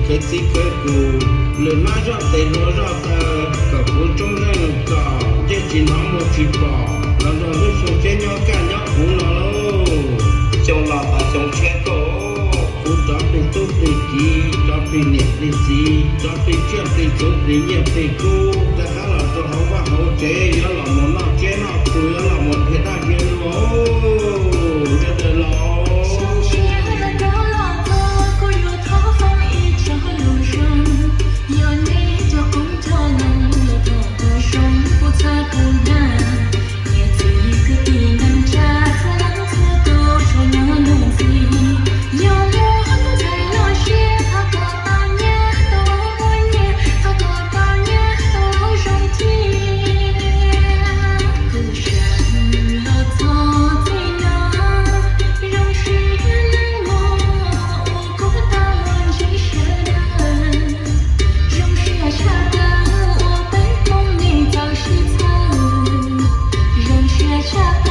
Kev txiv khawv kum, lwm hnab zoj tes hluas zoj taw, kom kuv tsoob zeej kom ntsej tsis hnov muag tsis pom, los nrog lub xyoo tshiab nyob kaj nyob huv no lauj. Xyoo no tas xyoo tshiab koj, kuv rov plig tub plig kiv, rov plig niam plig txiv, rov plig tsiaj plig txhu plig nyiaj plig kub, rov qab los rau hauv vaj hauv tsev, yuav los mus noj tsiab noj txhu, yuav los mus dhia daj dhia npua, sawv daws los. Zoo siab tshaj plaws uas peb phooj ywg txawm sib txhawb. Zoo siab tshaj